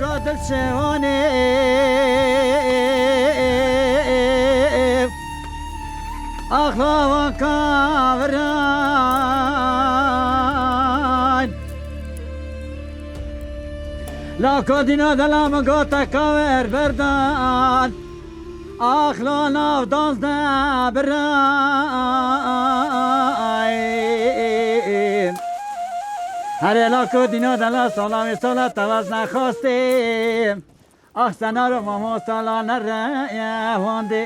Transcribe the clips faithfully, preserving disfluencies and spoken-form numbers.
Gadil şevanê axlavan kaviran. La kadîna dela min gota kaver berdan. Axla nav danzde biray. Herê la ku dîna de la sola wê sola tevaz nexwastê. Ax senaro mamo sola nereye wandê.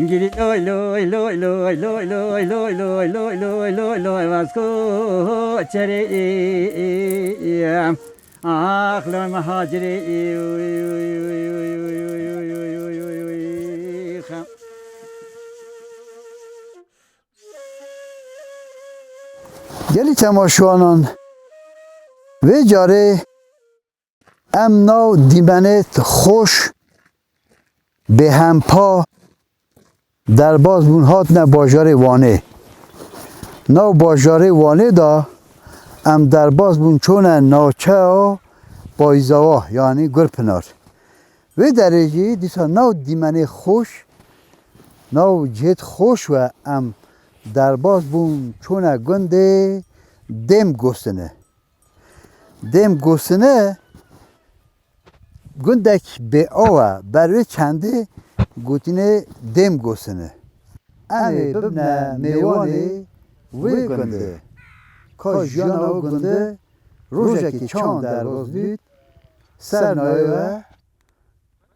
Giri loy loy loy loy loy loy loy loy loy loy loy loy loy vasko çerê. Ax loy mehacirê. Gelî temaşewanan, vê carê em nav dîmenê xweş bêhempa derbas bûn, hatine bajarê Wanê. Nav bajarê Wanê de em derbas bûn, çûne naçeya Payzawa, yanî Gurpinar. Vê derê jî dîsa nav dîmenê xweş, nav cihêt xweş we em derbas bûn, çûne gundê Dêm Gosine. Dêm Gosine gundek bêaw e, ber wê çendê gotinê Dêm Gosine. Em ê bibine mêwanê wê gundê. Ka jiyana wê gundê rojekê çawan derbas bît, ser nayê we,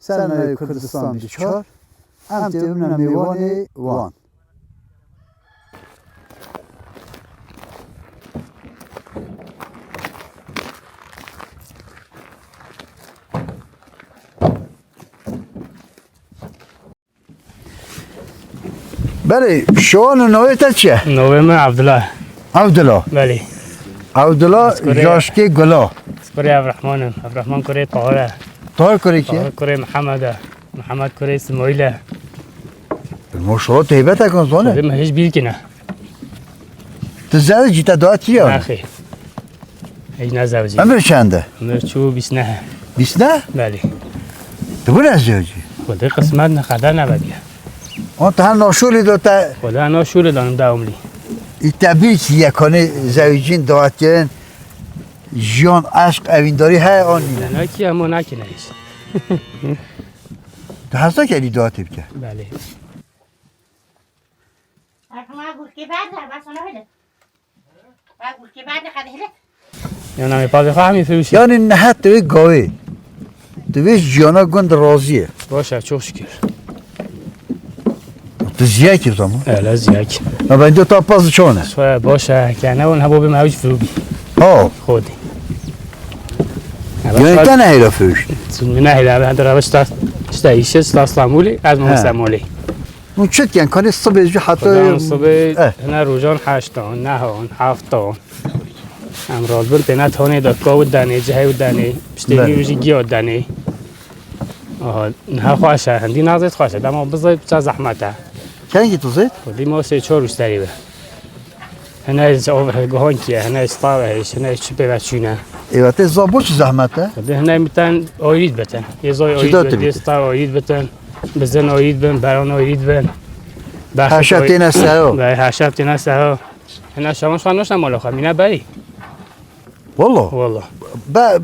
ser nayê Kurdistan bîst û çar, em tê bibine mêwanê wan. Belê, şiwan û navê te çi ye? Navê min Evdila. Evdila. Belê. Evdila, kurê jaşkê Gula. Kurê Evrehman im. Evrehman kurê Tahir e. Tahir kurê kî ye? Tahir kurê Mihemed e. Mihemed kurê Simoyîl e. Maşallah, tu heybetek in zane. Kurê min hêj bîr kine. Tu zewicî, te dayet kiriye? Nexê. Hêj nezewicî. Emir çend e? Emir çû bîst neh e. Bîst neh? Belê. Tu bû nezewicî? Xwedê qismet ne, qeder nebediye. An te her naşûrî do te? Xwedê her naşûrî danim dewamlî. Î te bîr kî yekanê zewicîn, dayet kirin, jiyan, eşq, evîndarî heye an nîne? Nekî hema nekine hêj. Tu hesa kerî dayetê bike? Belê. Erkana gurkê berde, bas ona hele. Bak gurkê berde, hadi hele. Ya navê pavê xwe hemî firûşî. Yanî niha tu wê gavê, tu wê jiyana gund razî ye? Baş e, çok şükür. Tu ziyek î zaman? Hele ziyek. Na ben de ta paz çone. Soya baş e, kene on hebo bim hewc firû bî. Ha. Xwedî. Yanî te nehêla firûşt? Min nehêla, ben de rava işte, işte işe, işte İstanbul'e, ez mi He. İstanbul'e. Hûn çi dikin? Kanê sibê jî heta Xwedê em sibê Eh. hine rojan heştan, nehan, heftan. Em radibin têne tonê de kaw denê, cihê û denê, piştê Belê. nî jî giya denê. Aha, niha xweş e, hindî nazêt xweş e, dema bizê biçe zehmet e. Kengî tu zêt? Xwedî ma sê çar rû serî be. Hene ji ov guhan kiye, hene ji tav hêj, hene ji çi pê ve çûne. Êva tê za bo çi zehmet e? Xwedê hene miten ayrît beten. Yê zay Çi ayrît da beten, tu yê bî? Star ayrît beten. Bizin ayrît bin, beran ayrît bin. Bex Heşa ay- têne seho. Be, heşa têne seho. Hene şavan şan noşna mala xwe, mîne berî. Walla. Walla. Be,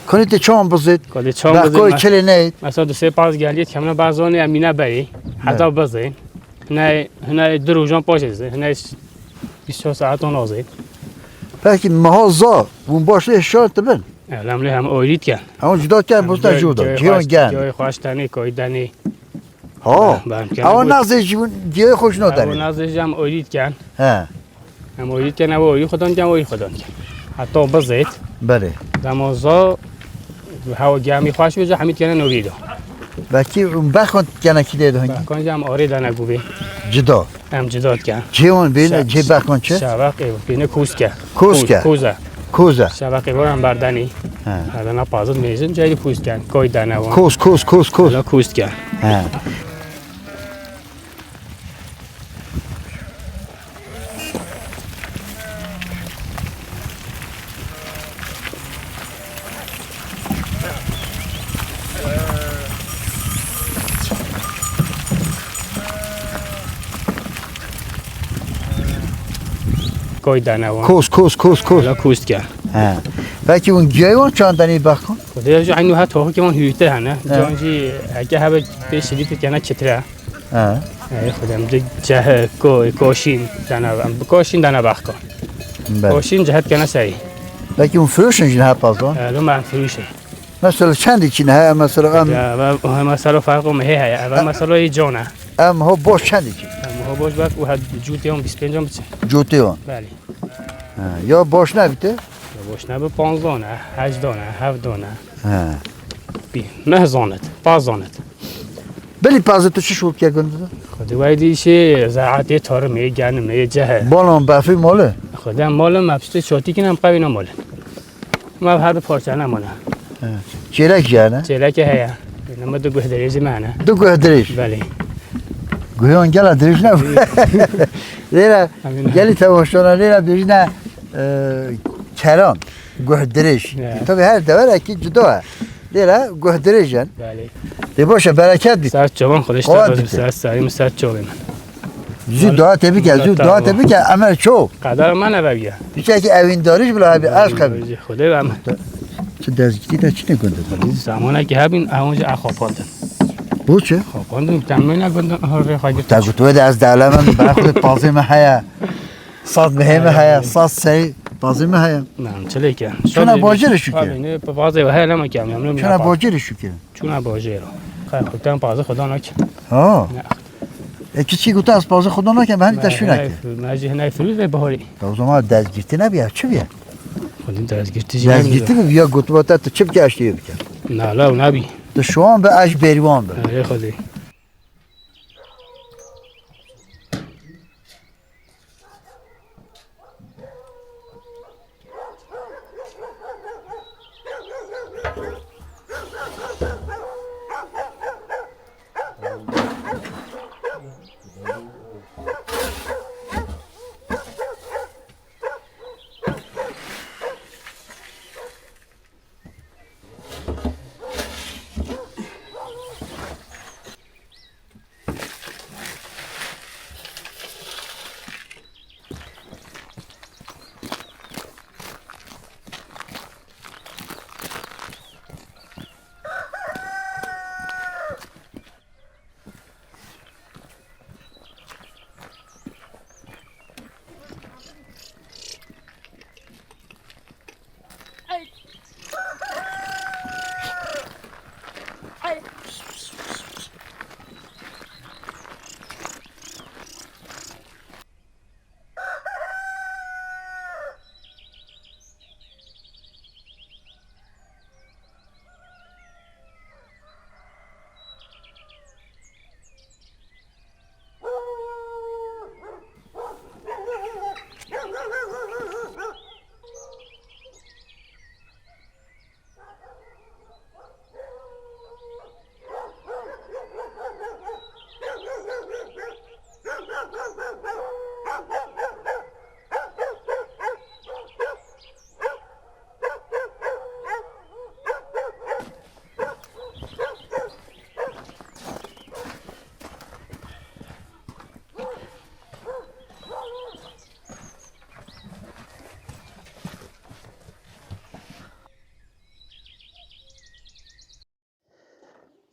kanê tê çawan bizêt? Kanê çawan Be, bizêt, koy me- çilê neyt? Mesela du sê paz geliyet kemine bazanê em mîne berî. Heta bizên. Hine, hine du rojan paşê dizê, hine bîst çar saetan nazê. Peki meha za, hûn baş lê hişar dibin? Elem lê hem oyrît ken. Ama cuda ken, Hem bosta gel, cuda. gel Cihan xweş, gel. gel xweş tenê, koy denê. Ha. Ben, ben Ama ken nazê jî hûn cihan xweş Ew nadenê. nazê jî hem oyrît ken. He. Em oyrît ken, ew oyrî xwedan ken, oyrî xwedan ken. Heta bizêt. Belê. Dema za, hewa gemî xweş bêje, hemî kene novî da. Belkî bexan kene kî dê de hingî? Bexan jî em arê dene gubê. Cida. Em cida diken. Cê wan bêne, Şe- cê bexan çi? Şeveq ê bêne kûz ke. Kûz ke. Kûz, kûz e. Kûz e. Şeveq ê wan em berdenî. He. Berdena pazit mêjin, cayî kûz ken. Koy dene wan. Kûz, kûz, kûz, kûz. Wana kûz ken. He. Koy dane wan. Kos, kos, kos, kos. Hala kos dikin. He. Peki hûn giyayê wan çawa denê bexkan? Xwedê ji eynû het toxikê wan hûrtir hene. He. Can jî heke hebe pê şirî dikene çitre. He. Ey Xwedê, em ceh, ko-, koşîn dane, em bi koşîn dane bexkan. Belê. Koşîn cehet kene serî. Peki hûn firoşin jî niha pazan? Elo me em firoşin. Mesela çendî çî ne heye mesela em Ya, ve, ve mesela farqo mehê heye. Eve mesela yê can e. Em ho boş çendî çî? Em ho boş bak, û ha cûtê wan bîst pênc an biçin. Cûtê wan. Belê. Ha, ya boş nebîte? Ya boş nebe panzdon e, hejdon e, hevdon e. Ha. Bî, meh zanet, paz zanet. Belî pazê tu çi şûl ke gund de? Xwedê wey dî şê, zeatê tarım, ê genim, ê ceh e. Banan befî mole? Xwedê em mole, me piştê çotî kin em qevîna mole. Ma her du parçe ne mane. He. Çêlek jî hene? Çêlekê heye. Ne me du guh dirêjî me hene. Du guh dirêj? Belê. Guhê wan gela dirêj ne? Lêre Emin. Gelî temaşana lêre bêjine, e, keran. Guh dirêj. He. Tabii her deverekî cuda ye. Lêre guh dirêj in. Belê. Dê baş e, bereket bît. Ser çavan, Xwedê ji te Xwedê razî, ser serî min, ser çavê min. Zû dua te bike, zû dua te bike, Emer ço. Qedera me ne vebiye. Piçekî evîndarî ji bila hebî, eşq hebî. Xwedê ve me. Çi dezgîtî de çi ne gund de? Xwedê zamanekî hebîn, ewan jî exapandin. Bu çi? Xapandin, temê ne gund, ha rê xwe girt. Te got wê de ez dewlemend, bera xwe pazê me heye. Saz mehê me heye, saz sey pazê me heye. Çi lê ke? Çuna bajêrê şûkê. Pazê we heye, lema ke em, em, em. Çuna bajêrê şûkê. Çûna bajêr o. Xwe xwe ten pazê xwe da nake. Ha. Ne. E, kiçî gote ez pazê xwe da nake, me henî te şû nake. Me jî hinek firû ve baharî. Ya o zaman dezgirtî nebiye, çi biye? Xwedî dezgirtî jî. Dezgirtî mi biya, gotiba te tu çi bike, ez tê bike. Na, law nabî. Tu şiwan be, ez bêrîwan be. Erê Xwedê.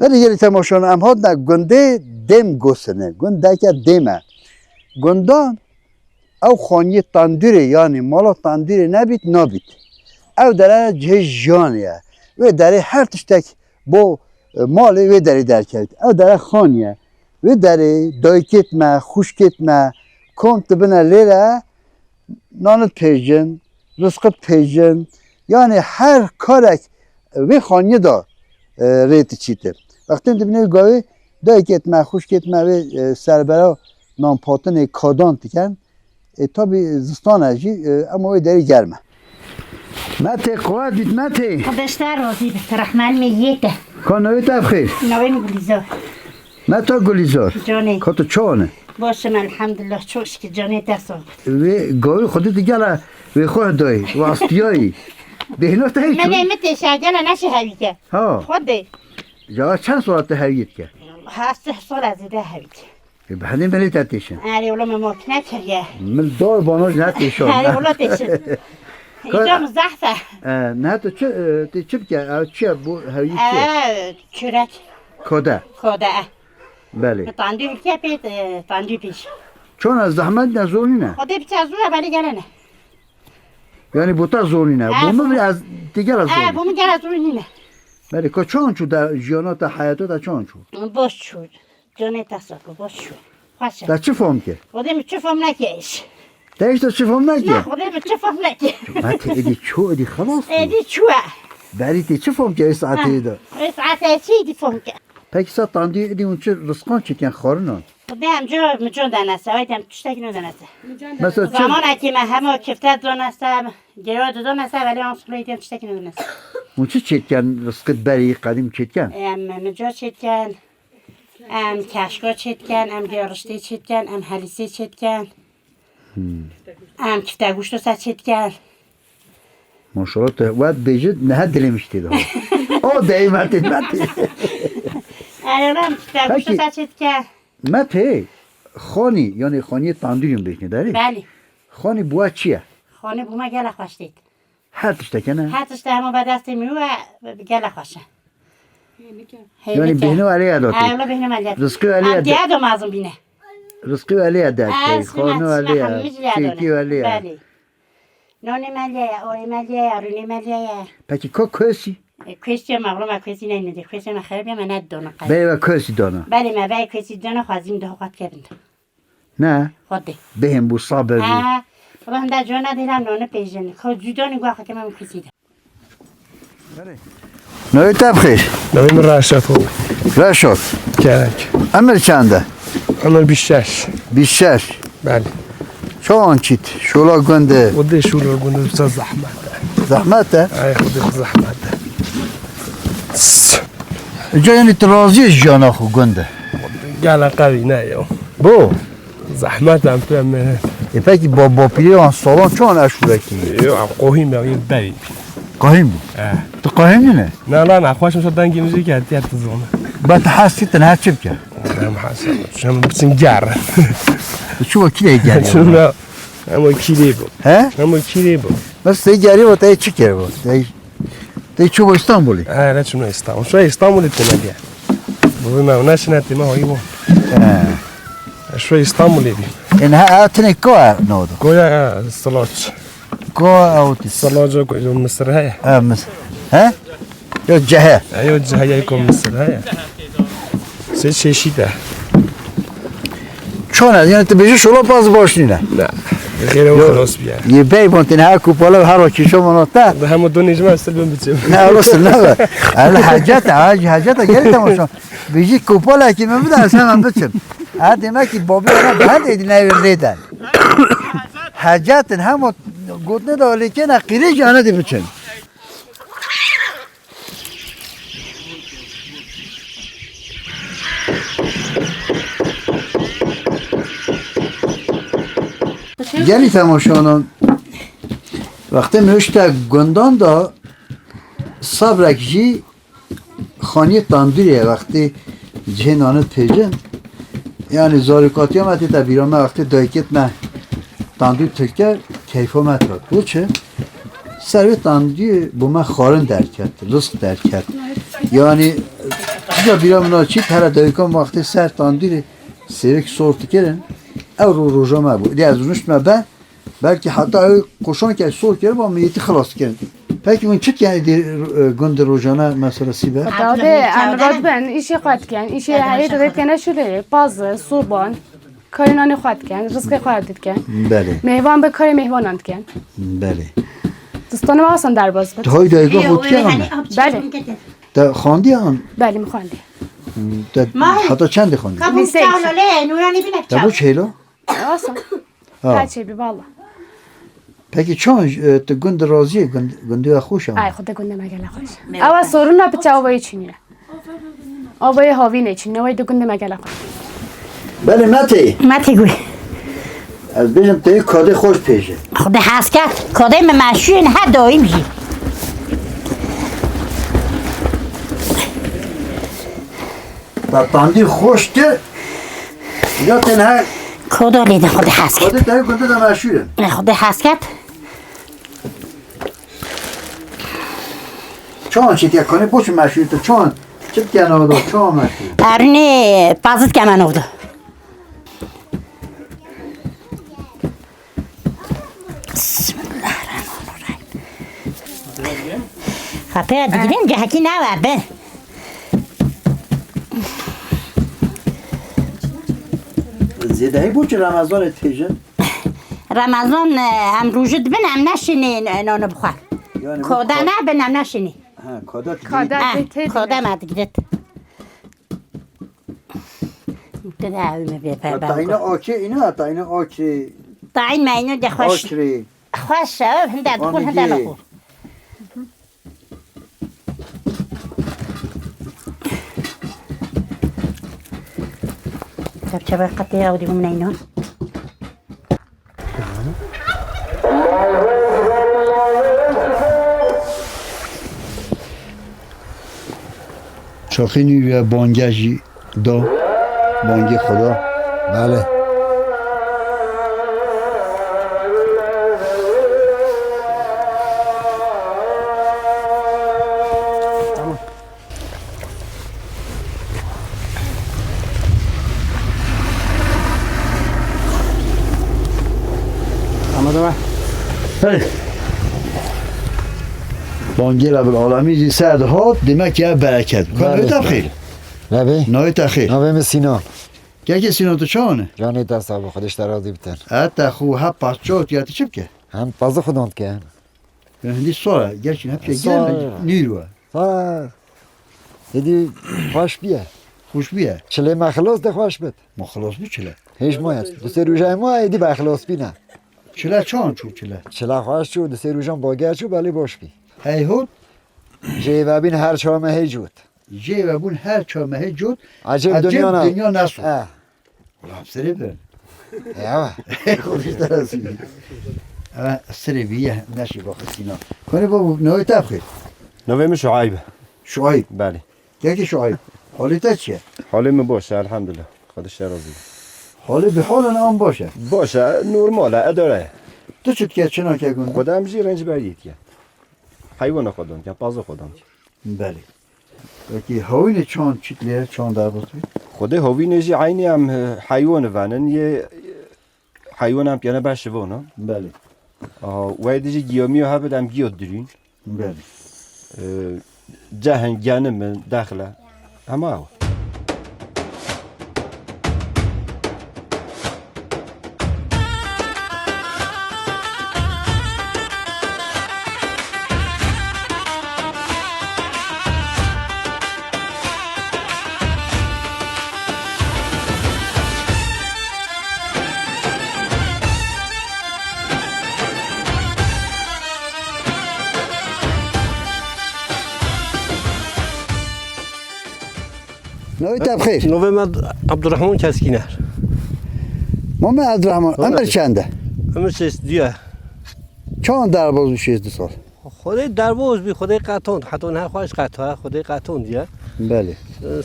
Berî gelî temaşan, em hatine gundê Dêm Gosine. Gundeke dêm e. Gundan ew xaniyê tendûrê, yanî mala tendûrê nebît, nabît. Ew dere cihê jiyanê ye. Wê derê her tiştek bo, e, malê wê derê derkevît. Ew dere xaniye. Wê derê dayikêt me, xwişkêt me, kom dibine lêre, nanit pêjin, rizqit pêjin, yanî her karek vê xaniyê de, e, rê diçîte. Wextên dibîne wê gavê dayikêt me, xwişkêt me wê, e, serbera nanpatinê kadan diken. E, tabî zistan e jî, e, ema wê derê germ e. Metê, quwet bît, Metê. Xwedê ji te razî bit, rehmel me yê te. Ka navê te bi xêr? Navê min Gulîzar. Meta Gulîzar. Canê. Ka tu çawa ne? Baş im, elhamdulillah, çok şükür, canê te sağ ol. Wê gavê xwedî tu gela wê xwe hidayî, wastiyayî. Bêhna te hê çû? Menê min têşe gela neşe hevî ke. Ha. Xwedê. Ya çend sala tu hevî dike? Ha, sih sala zêde hevî ke. E, bi hindê milê te têşin. Erê, wilo min mok nekiriye. Min dor bano ji ne têşon. Erê, wilo têşin. Ka- Îca min zehf e. E, ne tu çi, e, tu çi bike? Ew çi ye? Bu hewî çi ye? E, çörek. Kode. Kode, e. Belê. Bi tandû hilke pê, e, tandû pêş. Çona zehmet ne zor nîne? Xwedê biçe zor e, belê gelene. Yani bu ta zor nîne. E, Bu mu bu- biraz digera zor? E, bu mu gere zor nîne. Belê, ka çon çû da jiyana ta, heyata ta çon çû? Boş çû. Canê te sağ ol, boş çû. Xweş e. Te çi fam kir? Xwedê min çi fam neke iş. Te işte çi fam neke? Ne, xwedê min çi fam neke. Ma te êdî çû, êdî xelas bû. Êdî çû e. Berî te çi fam kir saetê de? Ê saetê çi êdî fam kir? Peki sa tandî êdî hûn çi rizqan çêken xwarinan? Xwedê em co, min con denese, wayt em tiştek nû denese. Mesela çi? Zamanekî me hemo kifte donese, gêwa didonese, belê an sixlê êdî em tiştek nû denese. Hûn çi çêtken rizqit berî qedîm çêtken? Em, min co çêtken. Em keşko çêtken, em gêriştê çêtken, em helîsê çêtken. Hmm. Em kifteguşto se çêtken. Maşallah, te wet bêjit, nehe dilê min ji tê de. O deyî me tê, me tê. Erê, em kifteguşto Peki. se çêtken. Me tê xanî, yani xaniyê tandûrî bêjne derê. Belê. Xanî buwa çi ye? Xanî bû me gelek xweş têt. Her tiştekene? Her tişte hema be destê min we, gelek xweş e. Hê Yani nike. bêhno elê ya dotê. Ha, wala bêhno me lê. Rizqî elê ya Em de- diye do mazin bîne. Rizqî elê ya de. Ha, Xano elê ya. Çêkî elê ya. Belê. Nonê me lê ya, oyê me lê ya, rûnê me lê ya. Peki ko kösî? E, kösî me, wala me kösî neyne de. Kösî me xerab ya, me ne dona qey. Bey ve kösî dona. Belê me, bey kösî dona, xwazîm daha qat kevin. Ne? Xwedê. Bêhn bû, sabir bû. Ha, wala hinde cona dêra nonê pêjin. Xo cû donî gwa xwe keme min kuzî de. Navê te bi xêr? Navê min Reşat bû. Reşat. Gerek. Emir çend e? Emir bîst şeş. Bîst şeş. Belê. Çawan çît? Şola gund e. Xwedê şola gund e, zehmet e. Zehmet e? Ay, xwedê zehmet e. Ca yanî tu razî yî ji jiyana xwe gund e? Gela qewî ne yo. Bo? Zehmet em tu em. E pekî ba bapîrê wan salan çawan eşûrekî? Yo, em qohîm ya, yê berî. Qahîm bû? Eh. Tu qahîm nîne? Na, na, na, xweş mişa dengê min jî ke, tiya tu zona. Ba tu hes kî tu niha çi bike? Em hes, em biçin ger. Tu çi wekî de ger? Çuna, em wekî lê bû. He? Em wekî lê bû. Nasıl te geriye bû, te çi kere bû? Te Tê çû bo Îstanbulê? He, ne çûna Îstanbul. Şu Îstanbulê têne diye. Bu bilmem ne şine tême hoyî bu. He. Şu Îstanbulê bî. Ên ha, ha, tenê ko e nodo? Koya, he, Silac. Ko e o tî? Silac o ko, yo Misir he. Ha, Misir. He? Yo cehe. He, yo cehe, ya ko Misir he. Se çeşit e. Çona, yani tu bêjî şola paz baş nîne. Na. Xêre û Yo, xelas biye. Yê bey bon têne her kupala her wa kîşo mano te. Bi hemû donê ji me stil bin biçim. Ne, olsun ne be. El hecet, ha, hecet gelî temaşa. Bêjî kupala ki min bide, ez hemen biçim. Ha, demek ki babî ona ben de edin ev rêden. Hecetin hem o gotne de lêkene qîrê jane de biçim. Gelî temaşanan, wextê min hişte gundan de sabrek jî xaniyê tandûrê ye, wextê cihê nanê pêjin. Yani zarokatiya me tê te bîra me, wextê dayikêt me tandûr tirker, keyfa me tat. Bo çi? Ser wê tandûrê bo me xwarin derket, rizq derket. Yani, tija bîra min a çît, here dayika me wextê ser tandûrê sêvek sor dikirin, ew ro-, roja me bû. Êdî ez rûniştime be, belkî heta ew qoşan ke sor kiriba, min yêtî xilas kirin. Pekî hûn çi dikin êdî, e, gund rojane mesela sîbe? Heta de em radibin, îşê xwe dikin, îşê heyê dikene şûlê, paz, soban. Karê nanê xwe dikin, rizqê xwe dikin. Belê. Mêvan bi karê mêvanan dikin. Belê. Zistanê me asan derbas bit. Tu hay dayika xwe dikin? Belê. Te xandiye an? Belê, min xandiye. Te heta çendê xandiye? Lîseyê. Te bo çêlo? Asan. Ha. Her şey bir valla. Peki çawan, e, tu gund razî yî, gund, gundê we xweş e? Ay, xwedê gundê me gelek xweş. Ewa soruna piçe avayê çinî ye. Avayê havînê çinî, awayê di gundê me gelek xweş. Belê, me tê. Me tê gund. Ez bêjim te yê kadê xweş pêje. Xwedê hez ket, kadê me meşûn he daîm jî. Te tandî xweş kir. Ya tenha Koda lê de Xwedê hez ket. Xwedê te gundê de meşhur in. Ne Xwedê hez ket. Çawan çêtiye kanê boş meşhur tu çawan? Çi diken odo? Çawan meşhur? Erinê pazit kemen odo. Bismillahirrahmanirrahim. Kapıya digireyim, cehekî ne ve bin. Zêdehî bo çi Remezanê têjin? Remezan, e, em rûjî dibin, em neşînê n-, nonê bixwe. Yani bu Koda ka- ne bin, em neşînê. Ha, koda Koda Ha, dê tê koda dibin. Me digirit. Tida ew me bê Heta peyda. Îne akê, îne heta îne akê. Tayîn me îne de xweş. Akirê. Xweş e, hinde dixwin, hinde naxwin. Çepçewe qetê ew dî min neyno. Çaxî nî ve bangê jî da, bangê Xweda. Belê. Tamam. Ama da var. Hey. Bangê Rebil Alemîn jî ser dihat, demek ya bereket. Belê. Navê te xêr. Navê? Navê te xêr. Navê min Sinan. Kekê Sinan, tu çawan e? Canê te sağ ol, Xwedê ji te razî bitin. Heta xwe hep paçot ya tu çi bike? Hem pazı Xwedan dike. Hindî sor e, gerçi hep şey Sor. Gel nîr ve. Ha. Êdî xweş bîye. Xweş bîye. Çilê me xilas de xweş bit. Ma xilas bû çile. Hêj ma ye. Du sê roja ma êdî be xilas bîne. Çile çawan çû çile? Çile xweş çû, du sê rojan bager çû, belê baş bî. Hey hot. Jê ve bîn her çawa me hê cût. Jê ve bûn her çawa me hê cût. Acib Acib dinya ne. Dinya ne sor. Eh. Ulan serê bin. Ya. Konuşta nasıl? Ama serê bir ya, neşi bak Sinan. Kone bu, ne o tafxir? Navê min Şuayb. Şuayb. Belê. Kekî Şuayb. Halê te çi ye? Halê min baş e, elhamdulillah. Xwedê ji te razî be. Halê bi hal e, an baş e? Baş e, normal e, edare ye. Tu çi dike, çi nake gund? Xwedê em jî rêncberiyê dike. Heywana Xwedan dike, paza Xwedan dike. Belê. Peki hawînê çand çit lê, çand derbas bî? Xwedê hawînê jî eynî em, e, heywan venin, yê heywan em piyane beşivana. Belê. Aha, wey dijî giyamiya hebit em giya dirîn. Belê. E, cehn, genim, dexle. Hema ew. Navê te bi xêr? Navê me Abdurrahman Keskiner. Mame Abdurrahman, Ömer. Emir çend e? Emir şêst û du ye. Çawan derbaz bû şêst û du sal? Xwedê derbaz bî, Xwedê qetand. Heta niha xweş qet e, Xwedê qetand ye. Belê.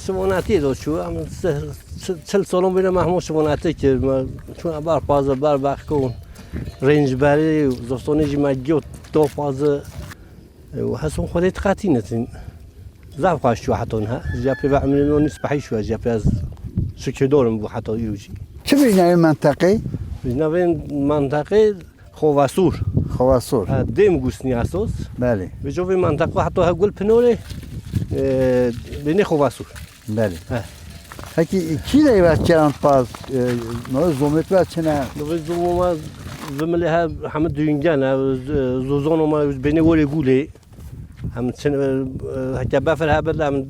Simonetiyê de çû, em se-, çi-, çil salon bîne me hemû simonetê kir. Me çûne ber paze, ber bexkon. Rêncberî, zistanê jî me giyo do paze. Û heson Xwedê diqetîne tin. Zaf xweş çû heta niha. Ji pê ve emrê min nîspehî çû, ji pê ez şikirdorim bû heta îro jî. Çi bijneyê menteqê? Bijnavên menteqê Xovasûr. Xovasûr. Ha, dêm gusnî esas. Belê. Bi covê menteqe heta he gul pinorê, e, bênê Xovasûr. Belê. He. Peki kî de ve çeran paz, e, no zomet ve çene? Navê zomoma zimilê he hemî düğüngene, z-, zozon oma bênê wolê gulê. Em çin, e, heke befir hebir em, e,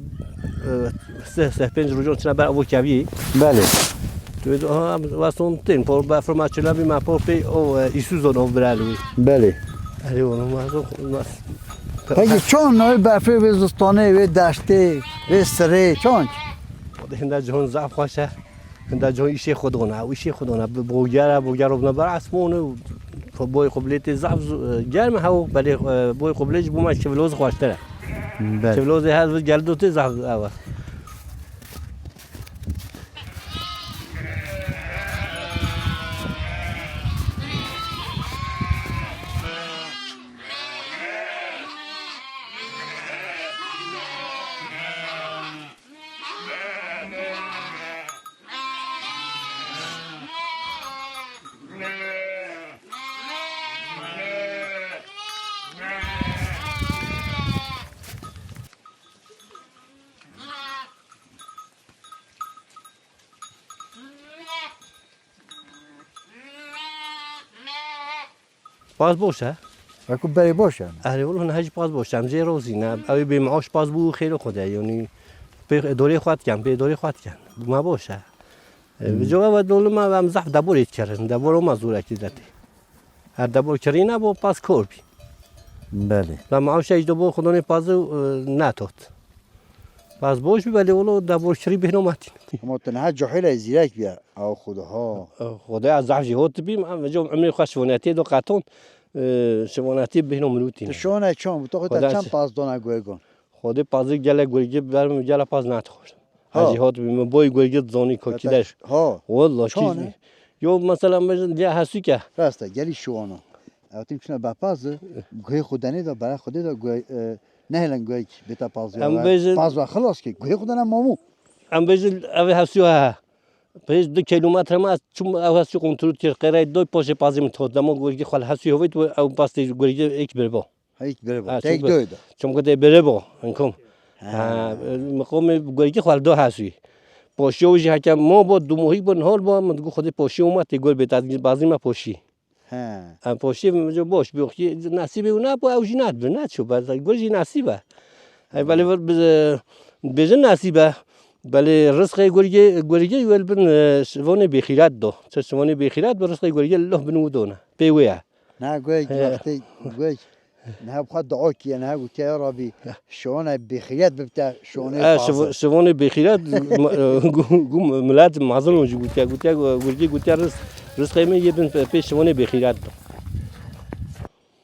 sih, sih pênc rojan çine ber avo keviyê. Belê. Tu ê, aha, em weston tên, por befir ma çila bî, ma por pê o, e, îsuzon o birelû. Belê. Erê, onu ma zon, ma Peki çon noy befê vê zistanê, vê deştê, vê sirê, çon? Hinda cihon zaf xweş e. Hinda cihon îşê xwe dona, ew îşê xwe dona. Bi bogera, bogera bûna ber esmon û boy qiblê tê zaf zu-, germ e hew, belê, e, boy qiblê ji bo me çiviloz xweştir e. Belê. Çivilozê her gel do tê zaf ew e. Pas boş e. Wekî berê boş e. Erê, wilo niha jî pas boş e. Em jê rozî ne. Ew ê bê maaş pas bû xêro xwe de. Yanî pê dorê xwe dikin, pê dorê xwe dikin. Me boş e. E, Hmm. Bi cewab dolu me em zehf deborê dikirin. Debor ma zor ekî detê. Her debor kirî ne bo pas kor bî. Belê. La maaş e, ji debor xwe donê pazı, e, ne tot. Pas boş bî, belê wilo debor kirî bêhno me tîn. Ama tu niha cahil e, zîrek bî. Ew Xuda ha. Xwedê ez zehf jî hot dibîm, em vêca emrê xwe şivonetiyê do qeton, e, şivonetiyê bêhno mirûtî. Tu şone çon, tu xwe Xwedê te çend ez pas dona guegon? Xwedê pazê gele gurgê ber min gele pas natixwar. Ha. Ez jî hot dibîm, min boy gurgê dizonî Ha, kokî te der. Ha. Walla Çon kî-, e? Yo mesela bêjin diya hesûke. Rast e, gelî şiwana. Ew tim çuna bepaz, guhê xwe denê de, bere xwe dê de, guhê, e, nehêlin guhê bêta pazê. Em bêjin Paz ve xilas ke, guhê xwe dene mamû. Em bêjin ev hesû he. Pêş du kilometre me ez çûm ev hesû kontrol kir. Qêrey doy poşê pazê min tot. Dema gurgê xwe li hesû hovêt, ew pas tê gurgê êk biribo. Heyk biribo. Ha, Tek çünkü, doy da. Çünkü tê biribo. Hinkum. Ha. Ha, miqomê gurgê xwe li do hesû. Poşê wî jî heke mo bo, du mohîk bo, nihol bo, min digu xwedê poşê û me tê gur bê, ta bazî me poşî. He. Em poşî boş bû, nesîbê û ne bû, ew jî ne, ne çû, ber gur jî nesîb e. Hey, belê vir bi, bêjin nesîb e. Belê rizqê gurgê, gurgê wel bin, e, şivonê bêxîret do. Çi şivonê bêxîret bi rizqê gurgê loh bin û done. Pê wê ye. Na guhek He. wextê guhek. Niha bi xwe dua kiye, niha gotiye, "Ya Rabî, şiwana bêxîret bibte, şiwanê E, paze." şiv-, şivanê bêxîret, m-, e, gu-, gu-, milet mezin jî gotiye, gotiye, gurgî gotiye, "Riz-, rizqê min yê bin pê şivanê bêxîret do."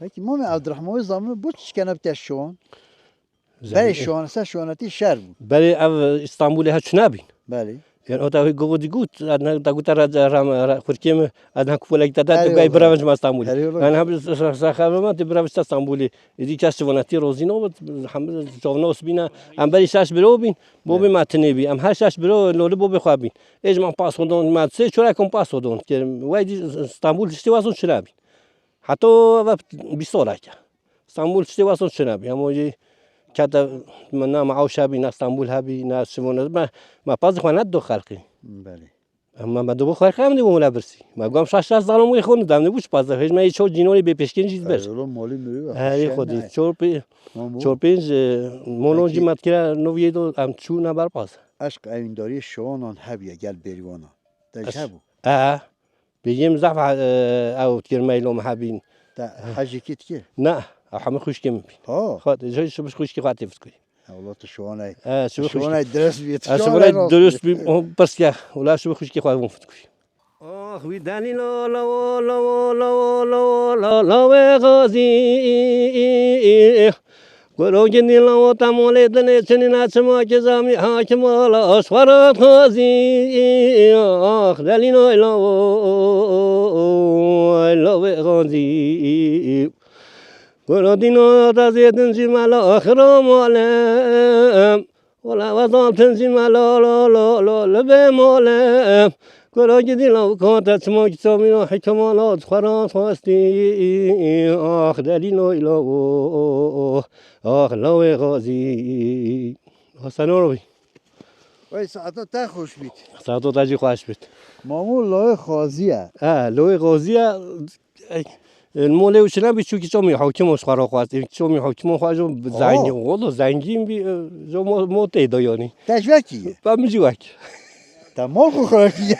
Peki, Mamê Abdurrahman, wê zamin bo çi çikene bibte şiwan? Zengîn. Berê şiwan, ser şiwanetî şer bûn. Berê ev Îstanbulê he çi nebîn? Belê. Yani o da gogo di gut, adna da gut ara ara ara kurke mi, adna kupolek da da Erê gay ola. Biravan ma Stambul. Erê ola. Yani hab sa sa ma te biravan sta Stambul. Idi kas vonati rozino, hamle jovna osbina, am beri şaş biro bin, bo bi matine bi. Am her şaş biro loli bo bi xwa bin. Ej man pas hodon, ma se çora kom pas hodon. Ke vay di Stambul işte wazon çira bin. Hatta va bir sonraki. Stenbul tiştê weston çi nebî. Hema jî kete me ne me ew şebî, ne Stenbul hebî, ne şivon hebî. Me, me pazî xwe nedido xelqî. Belê. Em me, me dibo xelqî em dibû wila birsî. Me gom şaş şaş zalim wê xwe nidem, ne bû çi pazî. Hêj me yê ço cînorê bê pêşkên jî dibir. Erê, oğlum, molî mirî ve. Herê xwe dî. Çor pê-, Mamu. Çor pênc, e, monon jî Peki. Me dikira nov yê do em çû ne ber paz. Eşq ewîndariyê şiwanan hebiye gel bêrîwana. Te ji Eş-, hebû. E. Bêjim zaf, e, ew dikir meylo me hebîn. Te hecî kî dikir? Na, ew hemî xwişkê min bîn. Ha. Xwe, ji, ji xwişkê xwe tê fitkirî. Ewla tu şiwanay. E, şiwi xwişkê. Şiwanay dirist bî, tu E, şiwanay şiwanay rast dirist bî. Bî, o pirs ke. Wala şiwi xwişkê xwe bûn fitkirî. Ah, wî delîlo, lawo, lawo, lawo, lawo, la-, lawê xazî. Goro gindî lawo te molê dinê çinî ne çima ki zamî hakim ala aşxwarat xazî. Ah, delînoy lawo, lawê xazî. Goro dîno te zêdin jî mela axira male. Wala wezan tenzi me la la la la li bê male. Gora gidî law kate çima ki çamîna hikema la xwera xwestî. Ax delî loy lawo. Ax lawê xazî. Hasan Orbi. Wey saeta te xweş bît. Saeta te jî xweş bît. Mamu lawê xazî ye. Ha, lawê xazî ye. Ey, e, molê û çine bî çûkî çomî hokîmo ji xwe re xwest. Ê, çomî hokîmo xwe jo zengîn, welo zengîn bî, e, jo mo, mo tê de yanî. Te ji wekî ye? Ben min jî wek. Te mol xwe xwe wekî ye.